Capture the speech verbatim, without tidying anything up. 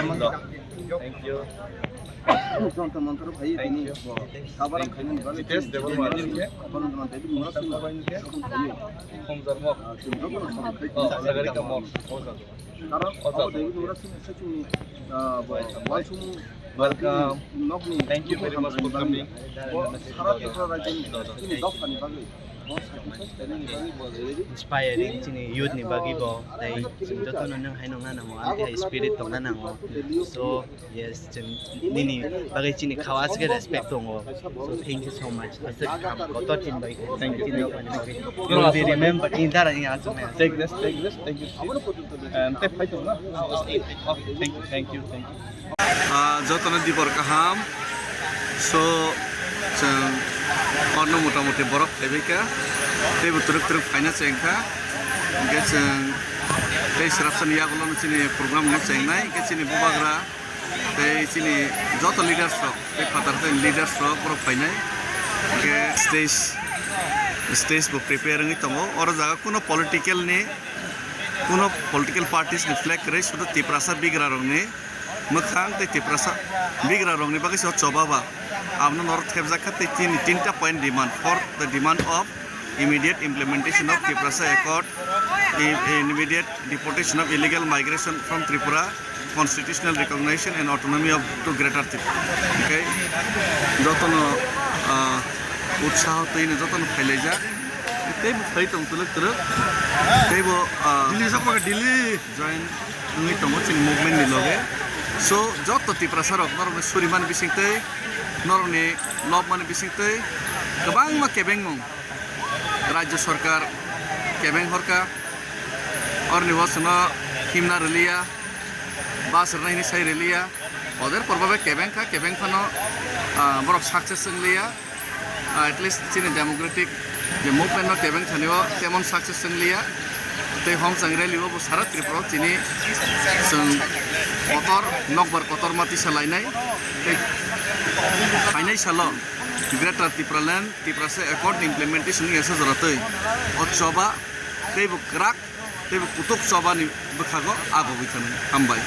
Thank you. Jonta Mantra bhai tini bo kabar khaini bari Jitesh Debbarma ni khe. Abang David Murasing ni khe. Khumjar mok. Chumrok no sabai khai. Oh, Sagarika mok. Karon abo David Murasing ni sachung ni bo wansung. Welcome. Thank you very much for coming. Bo sara Tripura rajyo ni chini dopha ni bagwi. Inspiring chini youth ni bagwi bo, tei chwng jotono nwng haino wngna nango, amtwi hai spirit tongna nango. So yes, chwng nini bagwi chini khao aswk respect tongo. So thank you so much. Aswk kaham kotor chini bagwi. Thank you. Chini bagwi. You will be remembered in dara ni aswk. Take this, take this, thank you. And take fight na. Thank you, thank you, thank you. Ah, jotono dibor kaham. So, chwng orno motamuti borok phaibaikha. Teibo twrwk twrwk phaina chengkha. Hwnkhe chwng tei swrapsani yagulono chini program no chengnai. Hwnkhe chini bubagra tei chini joto leaders rok, tei phatar tei leaders rok borok phainai. Hwnkhe stage, stage bo prepare wngwi tongo. Oro jaga kuno political ni, kuno political parties ni flag kwrwi, sudu Tiprasa bigra rokni mwkhang tei Tiprasa bigra rokni bagwi se o choba ba. Abono norok thepjak kha tei tini tinta point demand for the demand of immediate implementation of Tiprasa Accord, i-, immediate deportation of illegal migration from Tripura, constitutional recognition and autonomy of to Greater Tripura. Okay? Jotono, ah, utsaho twi no jotono phailaijak. Tei bo phai tong twlwk twlwk. Tei bo, ah, Delhi sakma khe Delhi. Join wngwi tongo chini movement ni loge. So, joto Tiprasa rok norokni suri mani bisingtwi, norokni lob mani bisingtwi kwbangma kebengmung rajya sarkar kebeng horkha. Orni o chwngno himna rwliya, bus rwnai hwnwi sai rwliya. Oder porba bai kebeng kha, kebeng phano, ah, borok success wngliya. Ah, at least chini democratic je movement no kebeng thani o temon success wngliya. Tei hom chang rally o bo sara Tripura o chini chwng kotor nokbar kotor ma tisa lainai. Tei phainai salo Greater Tipraland, Tiprasa Accord implementation ni esa jora twi o choba tei bo kwrak tei bo kutuk choba ni bwkhago agogwi thani. Hambai.